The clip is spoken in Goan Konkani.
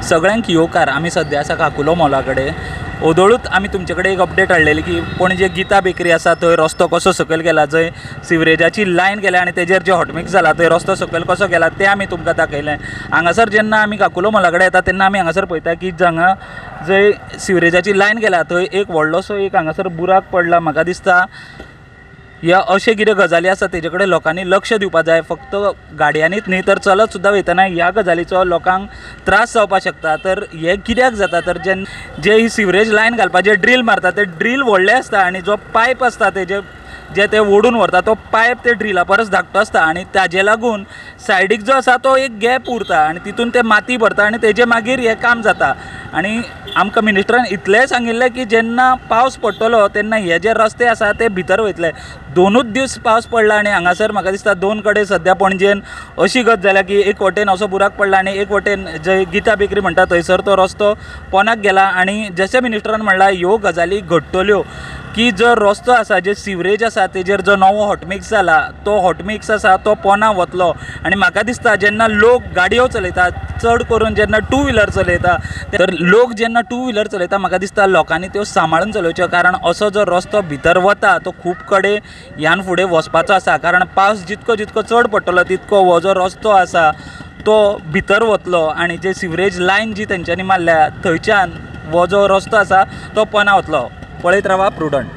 सगळ्यांक येवकार. आमी सद्या आसा काकुलो मॉला कडेन. ओदोळूच आमी तुमचे कडेन एक अपडेट हाडलेली की पणजे गीता बेकरी आसा थंय रस्तो कसो सकयल गेला, जंय सिवरेजाची लायन गेल्या आनी तेजेर जे हॉटमिक्स जाला थंय रस्तो सकयल कसो गेला तें आमी तुमकां दाखयलें. हांगासर जेन्ना आमी काकुलो मॉला कडेन येता तेन्ना आमी हांगासर पळयता की हांगा जंय सिवरेजाची लायन गेल्या थंय एक व्हडलोसो एक हांगासर बुराक पडला. म्हाका दिसता ह्या अशें कितें गजाली आसा तेजे कडेन लोकांनी लक्ष दिवपाक जाय. फक्त गाडयांनीच न्ही तर चलत सुद्दां वयतना ह्या गजालीचो लोकांक त्रास जावपाक शकता. तर हें कित्याक जाता तर जेन्ना जे ही सिवरेज लायन घालपाचे ड्रील मारता ते ड्रील व्हडलें आसता आनी जो पायप आसता तेजे जे ते ओडून व्हरता तो पायप ते ड्रिला परस धाकटो आसता आनी ताजे लागून सायडीक जो आसा तो एक गॅप उरता आनी तितून ते माती भरता आनी तेजे मागीर हें काम जाता. आनी आमकां मिनिस्टरान इतलेंय सांगिल्लें की जेन्ना पावस पडटलो तेन्ना हे जे रस्ते आसा ते भितर वयतले. दोनूच दीस पावस पडला आनी हांगासर म्हाका दिसता दोन कडेन सद्या पणजेन अशी गत जाल्या की एक वटेन असो बुराक पडला आनी एक वटेन जंय गीता बेकरी म्हणटा थंयसर तो रस्तो पोनाक गेला. आनी जशें मिनिस्टरान म्हणलां ह्यो गजाली घडटल्यो की जो रस्तो आसा, जे सिवरेज आसा तेजेर जो नवो हॉटमिक्स जाला तो हॉटमिक्स आसा तो पोना वतलो. आनी म्हाका दिसता जेन्ना लोक गाडयो चलयतात, चड करून जेन्ना टू व्हिलर चलयता, तर लोक जेन्ना टू व्हिलर चलयता म्हाका दिसता लोकांनी त्यो सांबाळून चलोवच्यो, कारण असो जो रस्तो भितर वता तो खूब कडेन ह्यान फुडें वचपाचो आसा. कारण पावस जितको जितको चड पडटलो तितको हो जो रस्तो आसा तो भितर वतलो आनी जे सिवरेज लायन जी तेंच्यांनी मारल्या थंयच्यान हो जो रस्तो आसा तो पोना वतलो. पळयत रावा प्रुडंट.